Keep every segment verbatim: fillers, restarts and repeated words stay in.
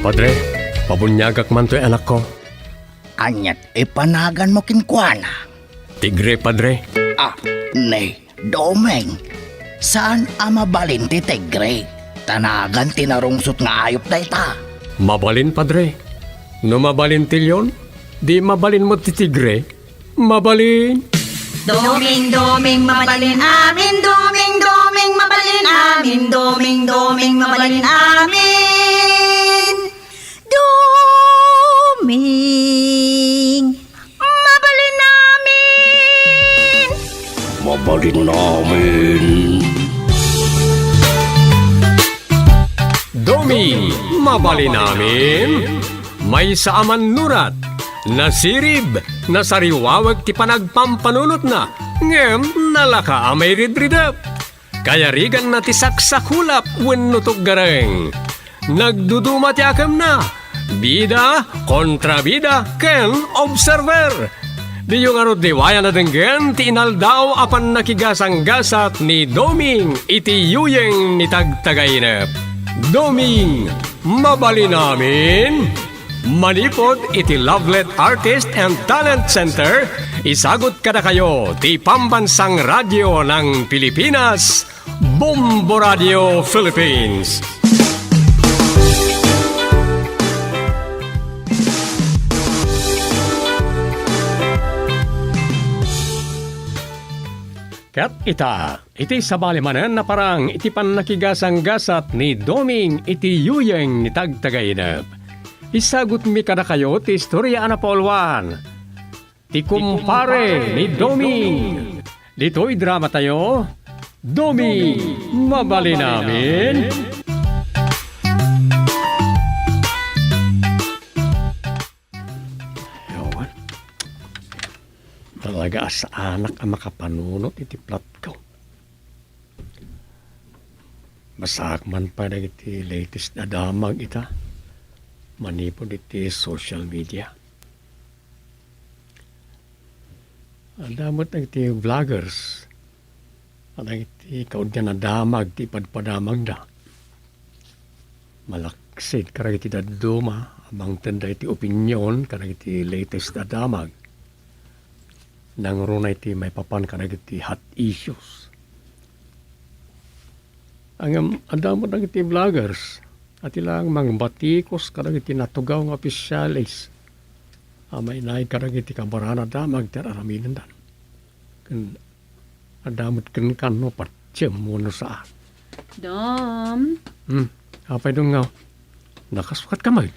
Padre, pabuniagak man toy anakko. Aniat ipanaganmo kenkuana? Tigre, Padre. Ah, ni Doming, saan a mabalin ti tigre? Ta nagan ti narungsot nga ayup dayta. Mabalin, Padre. No mabalin ti leon, di mabalin met ti tigre. Mabalin. Doming, Doming, mabalin amin. Doming, Doming, mabalin amin. Doming, Doming, mabalin amin. Doming, mabalin amin. Mabalin amin. Doming, mabalin amin. Maysa a mannurat, nasirib, nasariwawek ti panagpampanunotna, ngem nalaka a mairidridep. Kayariganna ti saksakulap wenno tuggareng. Nagduduma ti akemna, bida, kontrabida, ken observer. Diyo ngarud liwayan a denggen ti inaldaw a pannakigasanggasat ni Doming iti yuyeng ni Tagtagainep. Doming, mabalin amin? Manipud iti Lovelet Artist and Talent Center, isagut kadakayo ti Pambansang Radyo ng Pilipinas, Bombo Radio Philippines. Ket ita, iti sabali manen a parang iti pannakigasanggasat ni Doming iti yuyeng ni Tagtagainep. Isagutmi kadakayo ti istorya a napauluan, ti kumpare ni Doming. Ditoy dramatayo, Doming, mabalin amin? Yawan. Talaga a saanak a makapanunot iti platko. Basaak man pay dagiti latest a damag ita manipud iti social media. Adda met dagiti vloggers, dagiti kauddian a damag ti ipadpadamagda. Malaksid kadagiti dadduma a mangtenda iti opinion kadagiti latest a damag. Nangruna iti maipapan kadagiti hot issues. Ngem adda met dagiti vloggers a ti lang mangbatikos kadagiti natugaw nga opisyales a mainaig kadagiti kabaraan a damag ti ar-aramidenda. Ken adda met kenka no patiem wenno saan. Dom. Hmm, apay Dongngaw? Nakasukatka met?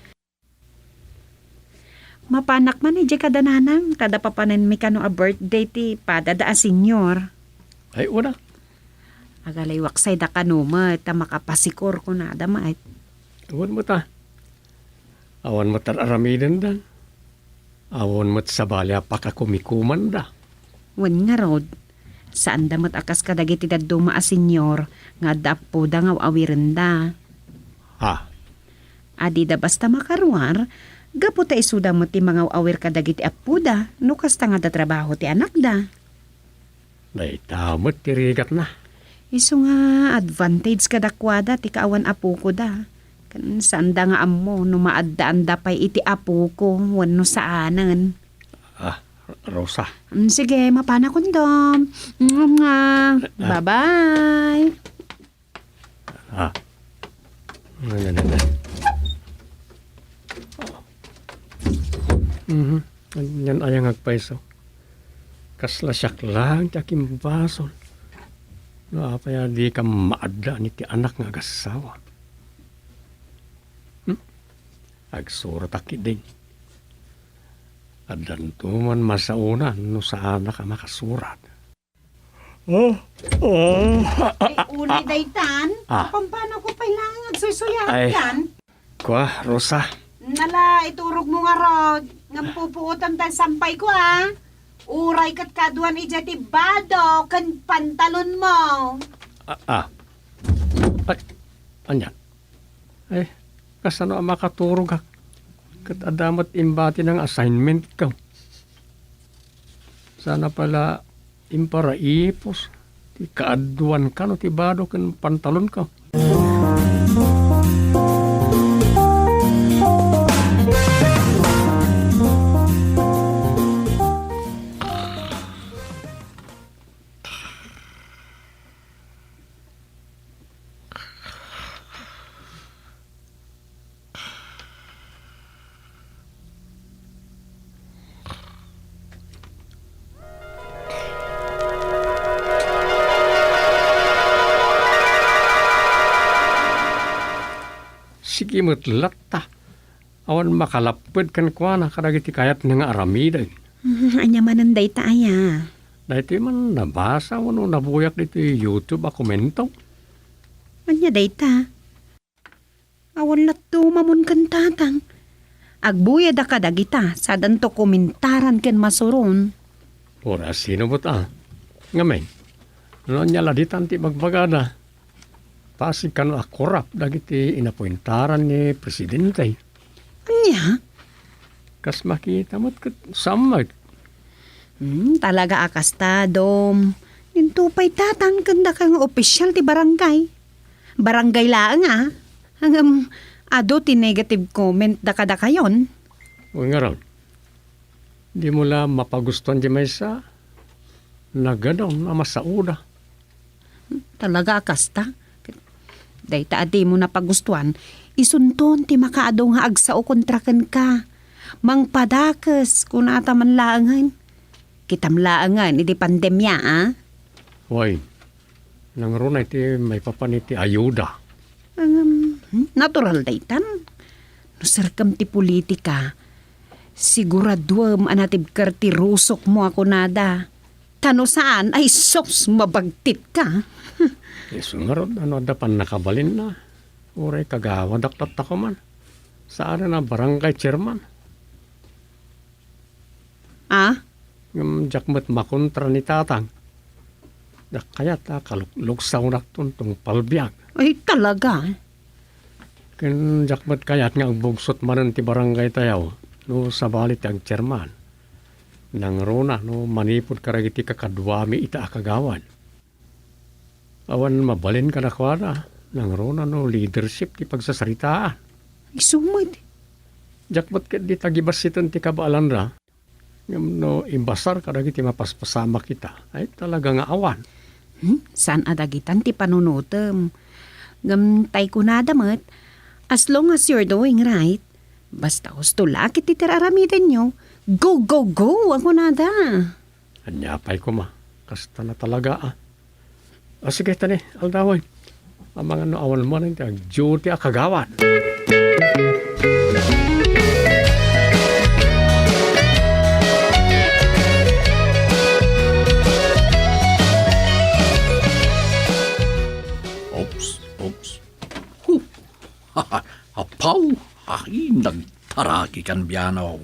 Mapanak man idiay kada nanang, ta adda papanenmi kano a birthday ti padada a senior. Ay, wen a. Agaliwak say da kano met, ta makapasikor kunada met. Wen met a. Awan met ar-aramidenda. Awan met sabali a pakakumikumanda. Wen ngarud, saanda met a kas kadagiti dadduma a senior nga adda appoda nga aw-awirenda. Ha? A dida basta makaruar, gapu ta isuda met ti mangaw-awir kadagiti appoda no kasta nga adda trabaho ti anakda. Dayta met ti rigatna. Isu nga advantage kadakuada ti kaawan a pukoda. Ken saanda nga ammo no maaddaanda pay iti a puko wenno saanen. Ah, Rosa. Mm, sige, mapanakon, Dom. Mm, nga. Ah. Bye-bye. Ah. Ano na naman? Mhm. Ania aya nga agpayso? Kasla siak laeng ti akimbasol. No apay a dika maadda iti anak nga agassawa? Hmm? Agsuratak ketdin. Addanto man masaonan no saanak a makasurat. Oh, oh. Ay, uli daytan. Ah. Pampano ko pay laeng agsuysuyaat? Ay. Kan? Kua, Rosa. Nala, iturog mo ngarud. Ngem pupuotem tay sampay ko, ah. Uray ket kaduan idiay ti bado ken pantalon mo. Ah, ah. Ay, ania? Ay, kasano a makaturogak? Ket adda met imbatina nga assignment ko. Sana pala imparaipos ti kaaduan kano ti bado ken pantalon ko. Sige met latta. Awan makalapped kenkuana kadagiti kayatna nga aramiden. Hmm, ania manen dayta aya? Daytoy man nabasa wenno nabuyak ditoy YouTube a komento. Ania dayta? Awan latto mamon ken tatang. Agbuyada kadagita, sadanto komentaran ken masuron. Uray sino met a. Ngamin, no ania la ditan ti bagbagada? Pasig kano a korap dagiti inapuentaran ni presidente. Ania? Kas makita met ket sammek. Hmm, talaga a kasta, Dom. Into pay tatang ken daka nga opisyal ti barangay. Barangay laeng a. Ngem adu ti negative comment da kadakayon. Wen ngarud, dimo la mapagustuan ti maysa? Nagadun a masaoda. Talaga a kasta? Dayta a dimo napagustuan, isunton ti makaadu nga agsao kontra kenka. Mangpadakes, kunata man laengen. Kitam laengen idi pandemia, a? Wen, nangruna iti maipapan iti ayuda. Ngem, hmm, natural daytan. No serkem ti politika, siguraduem a natibker ti rusokmo a kunada. Ta no saan, ay sus, mabagtitka. Isu ngarud, no adda pannakabalinna, uray kagawadak tatta koman. Saanen a barangay chairman. A? Ngem diak met makontra ni tatang. Diak kayat a kalukluksawnakton tungpal biag. Ay, talaga? Ken diak met kayat nga agbugsot manen ti barangaytayo no sabali ti agchairman. Nangruna no manipud kadagiti kakaduami ita a kagawad. Awan mabalin kadakuada, nangruna no leadership ti pagsasaritaan. Isu met. Diak met ketdi tagibassiten ti kabaalanra. Ngem no imbasar kadagiti mapaspasamak ita, ay talaga nga awan. Hmm? Saan a dagitan ti panunotem? Ngem tay kunada met, as long as you're doing right, basta husto la ket ti ar-aramidenyo, go, go, go, a kunada. Ania pay koma, kasta na talaga a. A, sige, tani, aldawen. Amangan no awan manen ti ag-duty a kagawad. Oops, oops. Huh. Apaw, ay, nagtaraki kan biano.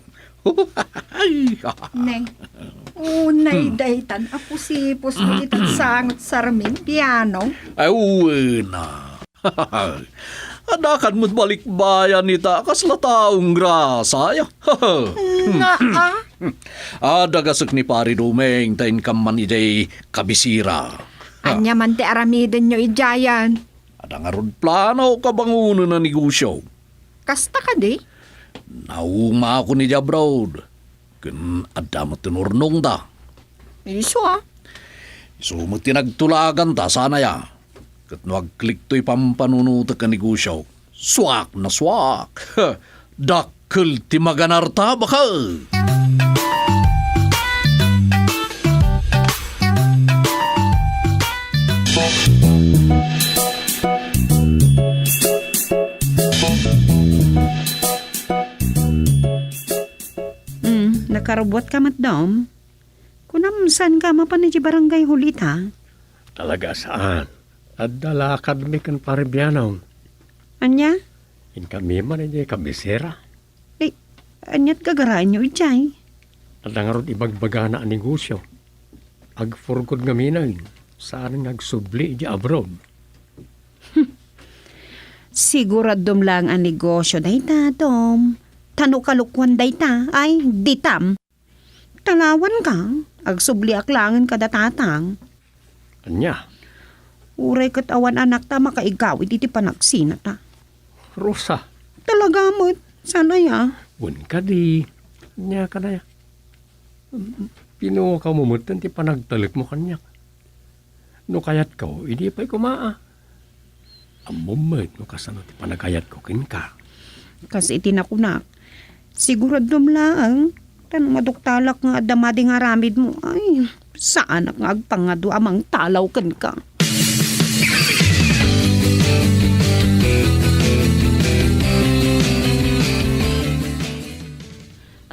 Ay, Ne. Unay Hmm. daytan a pusipos mo iti sangot sarmin, biano. Ay, uwena. Adakan met balikbayan ita, kasla taong grasa, ya. Nga, a? Adda gasek ni Pari Dumeng, ta inkam man idiay kabisira. Ania man ti aramidenyo idiayen? Adda ngarud plano kabangonen a negosio. Kasta kadi? Naumako ni abroad. Ken adda met ti nurnongda. Isu a? Isu met ti nagtulaganta, saan aya. Ket no agkliktoy pampanunotek a negosio, suak na suak. Dakkel ti maganarta, baka. Hmm, nakarubbuat ka met, Dom? Kunam, saan ka mapan iti barangay hall ita? Talaga saan. Adda lakadmi ken Pari Bianong. Ania? Inkami man iti kabisera. Eh, aniat gagaraenyo idiay? Adda ngarud ibagbagana a negosio. Agpurgod ngamin, saan nga agsubli iti abroad. Siguradom laeng a negosio dayta, Dom. Ta no kalokuan dayta, ay, ditam. Talawan ka, agsubliak laengen kada tatang. Ania? Uray ket awan anakta a makaigawid iti panagsinata. Rosa. Talaga met, saan aya? Wen kadi. Ania kadaya? Pinukaw mo met ti panagtalekmo kaniak. No kayatko, idi pay koma a. Ammom met no kasano ti panagayatko kenka. Kas iti nakunak, siguradom laeng, ta no maduktalak nga adda madi nga aramidmo, ay, saanak nga agpangngadu a mangtalaw kenka.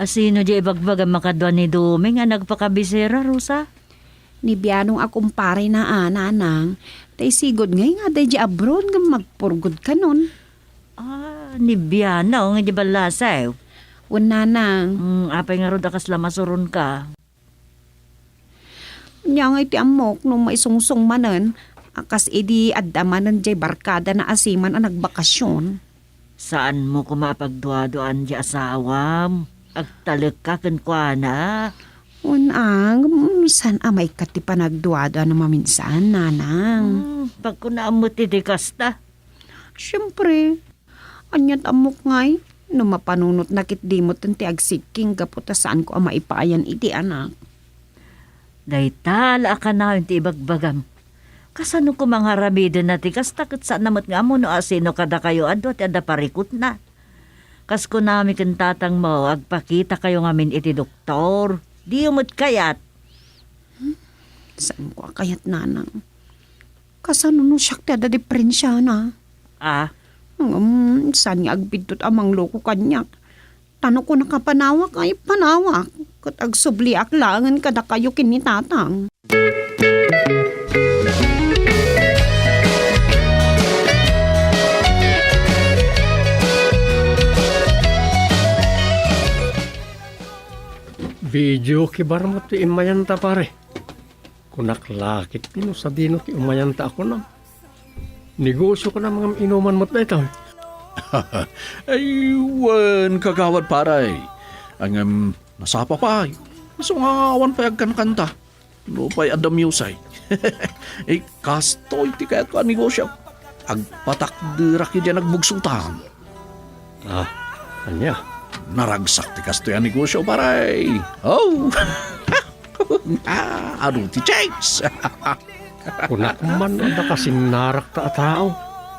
Asino diay ibagbagam a kadua ni Doming a nagpakabisera, Rosa? Ni Bianong a kumparena a, nanang. Tay sigud ngay nga adda idiay abroad ngem magpurgod kanon. Ah, ni Bianong idiay ballasew? Wen, nanang. Hmm, apay ngarud a kasla masuronka? Ania ngay ti ammok no maisungsong manen a kas idi adda manen diay barkadana a seaman a nagbakasyon. Saanmo koma a pagduaduaan diay asawam? Agtalekka kenkuana. Wen, a, ngem saan a maikkat ti panagduaduana maminsan, nanang. Hmm, pagkunaam met iti kasta. Siempre, aniat ammok ngay, no mapanunotna ketdi metten ti agsikking gapu ta saanko a maipaayan iti anak. Dayta la a kanayon ti ibagbagam. Kasano koma nga aramidenna ti kasta ket saanna met nga ammo no asino kadakayo a dua ti adda parikutna? Kas kunami ken tatangmo, agpakitakayo ngamin iti doktor. Diyo met kayat. Hmm? Saanko a kayat, nanang. Kasano no siak ti adda diperensiana? Ah? Ngem, saan nga agbiddut a mangloko kaniak? Ta no kunaka panawak, ay panawak. Ket agsubliak laengen kadakayo ken ni tatang. Video kibar met ti immayanta, pare. Kunak la ketdi no sadino ti umayanta a kunam. Negosio kunam ngem inuman met daytoy. Ay, wen, kagawad, pare. Ngem, nasapa pay. Isu nga awan pay agkankanta. Nupay adda music. Eh, kastoy ti kayatko a negosio. Agpatakderak idiay nagbugsotan. Ah, ania? Naragsak ti kastoy a negosio, pare. Oh! Ah, adu ti chicks? Kunak man, adda kasinnarakta a tao.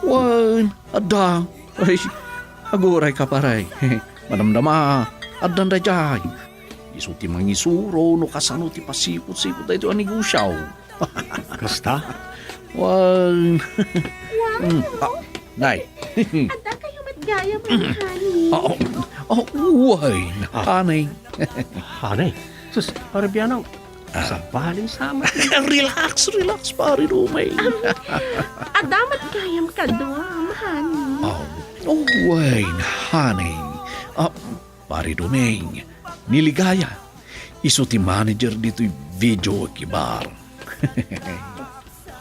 Wen, adda. Ay, agurayka, pare. Madamdama, addan daydiay. Isu ti mangisuro no kasano ti pasiput-siput daytoy a negosio. Kasta? Wen. Wow! Mm, ah, nay. Adda kayo met gayam, honey. Oh, oh, wen, honey. Honey? Sus, pare Bianong. Ah. Sabali sa amat. Relax, relax, pare Doming. Adda met gayam kaduam, honey. Oh, oh, wen, honey. Ah, Pare Doming, ni Ligaya, isu ti manager ditoy video kibar.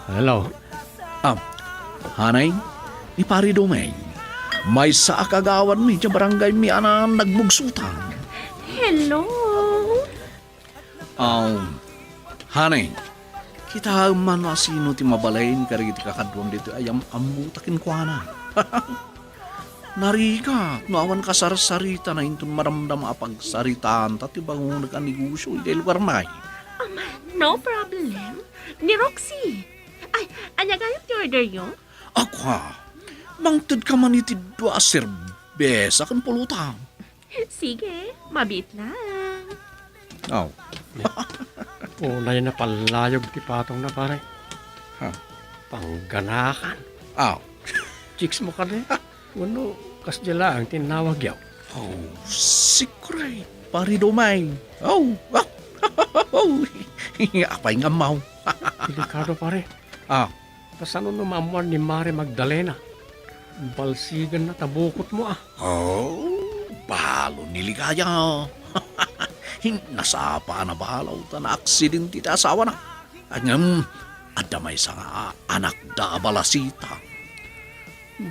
Hello. Ah, honey, ni Pare Doming, maysa a kagawadmi diay barangaymi a nagbugsotan. Hello. Aw, honey, kitaem man no asino ti mabalin kadagiti kakaduam ditoy a yam-ammota kenkuana. Narigat no awan kasarsaritana inton madamdama a pagsaritaanta ti bangonek a negosio idiay lugarmi. Um, no problem. Ni Roxy. Ay, ania gayam ti orderyo? Ako, mangtedka man iti dua a serbesa ken pulutan. Sige, mabiit lang. Aw. Unay na pallayog ti patongna, pare. Ha? Pangganakan. Aw. Chicks mo kadi? Wenno, kasdiay laeng ti nawagyo? Oh, secret, Pare Doming. Oh, apay nga ammaw? Delikado, pare. Ah. Kasano no maammuan ni Mare Magdalena? Balsigenna ta bukotmo, a. Oh, balo ni Ligaya. Nasapa a nabalaw ta naaksidente ti asawana. Ngem, adda maysa nga anakda a balasita.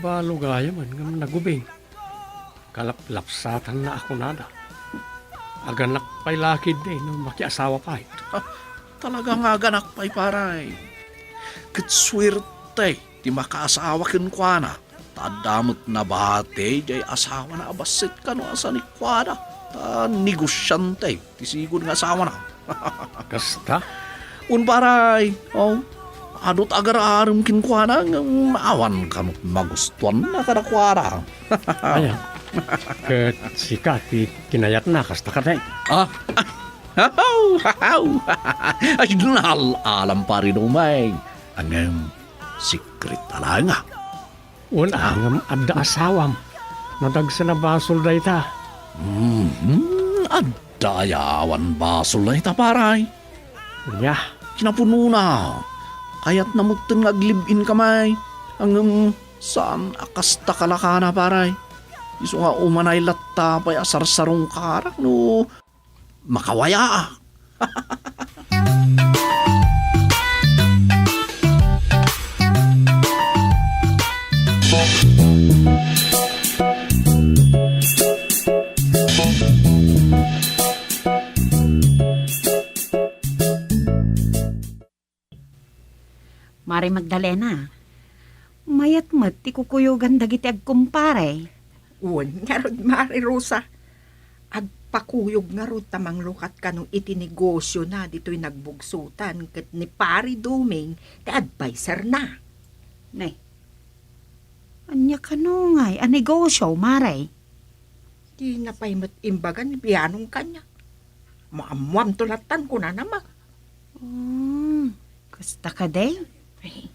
Balo gayam ngem nagubing. Kalaplapsatanna a kunada. Aganak pay la ketdi no makiasawa pay. Talaga nga aganak pay, pare. Ket suerte ti makaasawa kenkuana. Ta adda met nabati diay asawana a bassit kano a sanikuada. Ta negosiante ti sigud nga asawana. Kasta? Wen, pare. Oh, adu ti agar-arem kenkuana ngem awan kano magustuanna kadakuada. Aya. Ket sika ti kinayatna, kasta kadi? Ah. Haw, haw. Ay, nal-alam, Pare Doming. Ngem, secret a laeng, a. Wen, a, ngem adda asawam. Nadagsen a basol dayta. Mhm. Adda aya awan basol dayta, pare? Ania? Kinapunona, kayatna metten nga aglive-in kami. Ngem saan a kasta kalakana, pare. Isu nga umanay latta pay a sarsarungkarak no makawayaak. Mare Magdalena, mayat met ti kukuyogan dagiti agkumpare. Wen ngarud, Mare Rosa. Agpakuyog ngarud ta manglukat kano iti negosiona ditoy nagbugsotan ket ni Pare Doming ti adviserna. Ne, ania kano ngay a negosio, Mare? Dina pay met imbaga ni Bianong kaniak. Maammoamto lattan, kunana met. Hmm, kasta kadi? Ay,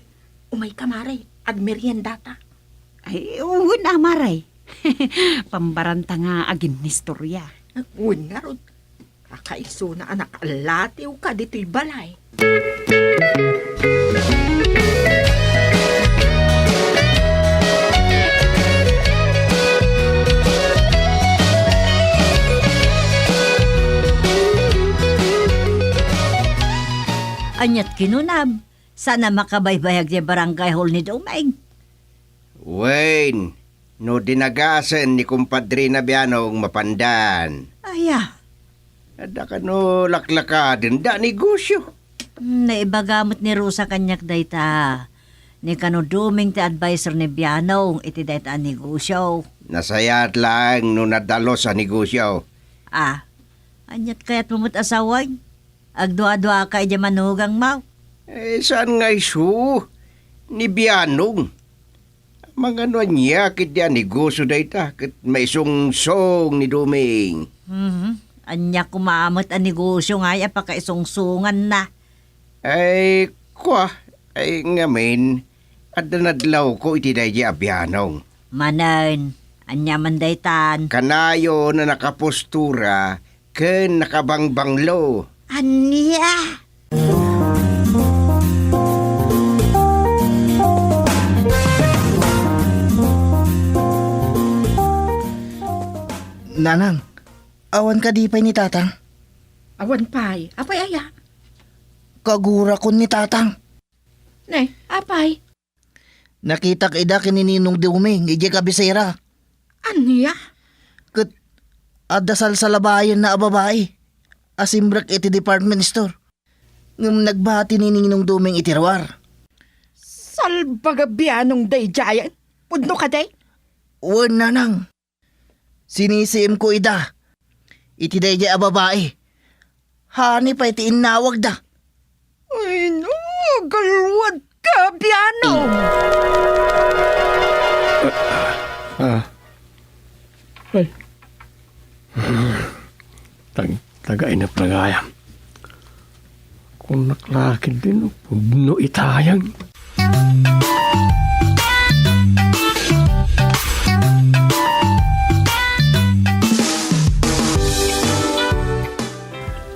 umayka, Mare. Agmeriendata. Ay, wen a, Mare. Pambaranta nga aginnistoria. Wen ngarud. Kakaisuna a nakallatiwka ditoy balay. Aniat kinunam? Saan a makabaybayag ti barangay hall ni Doming? Wen, no dinagasen ni kumpadrina Bianong mapandan. Aya? Adda kano laklakadenda a negosio. Hmm, naibaga met ni Rosa kaniak dayta. Ni kano Doming ti adviser ni Bianong iti dayta a negosio. Nasayaat laeng no nadalus a negosio. Ah, aniat kayatmo met a sawen? Agduaduaka idiay manugangmo? Eh, saan nga isu? Ni Bianong. Mangano ania ketdi a negosio dayta ket maisungsong ni Doming? Mhm. Ania koma met a negosio ngay a pakaisungsonganna? Ay, kua, ay, ngamin, adda nadlawko iti daydiay a Bianong. Manen, ania man daytan? Kanayon a nakapostura ken nakabangbanglo. Ania? Nanang, awan kadi pay ni Tatang? Awan pay. Apay aya? Kagurakon ni Tatang. Ne, apay? Nakitak ida ken ni Ninong Doming idiay kabisera. Ania? Ket adda salsalabayenna a babai a simrek iti department store. Ngem nagbati ni Ninong Doming iti ruar. Salbag a Bianong daydiayen? Pudno kadi? Wen, Nanang. Sinisiimko ida iti daydiay a babai. Honey pay ti innawagda. Ay, no, galwadka, Bianong! Ah, ah. Ay. Tag-, tagainep na gayam. Kunak la ketdin, pudno itayan.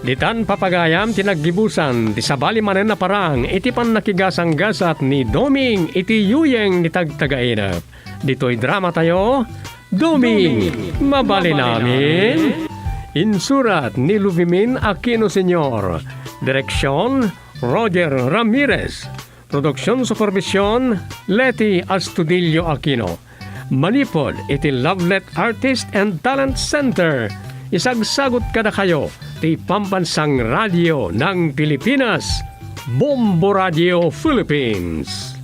Ditan, papagayam, ti naggibusan ti sabali manen a parang iti pannakigasanggasat ni Doming iti yuyeng ni Tagtagainep. Ditoy dramatayo, Doming, Mabalin Amin. Insurat ni Luvimin Aquino Senior. Direksyon, Roger Ramirez. Production supervision, Leti Astudillo Aquino. Manipud iti Lovelet Artist and Talent Center, isagsagut kadakayo ti Pambansang Radio ng Pilipinas, Bombo Radio Philippines.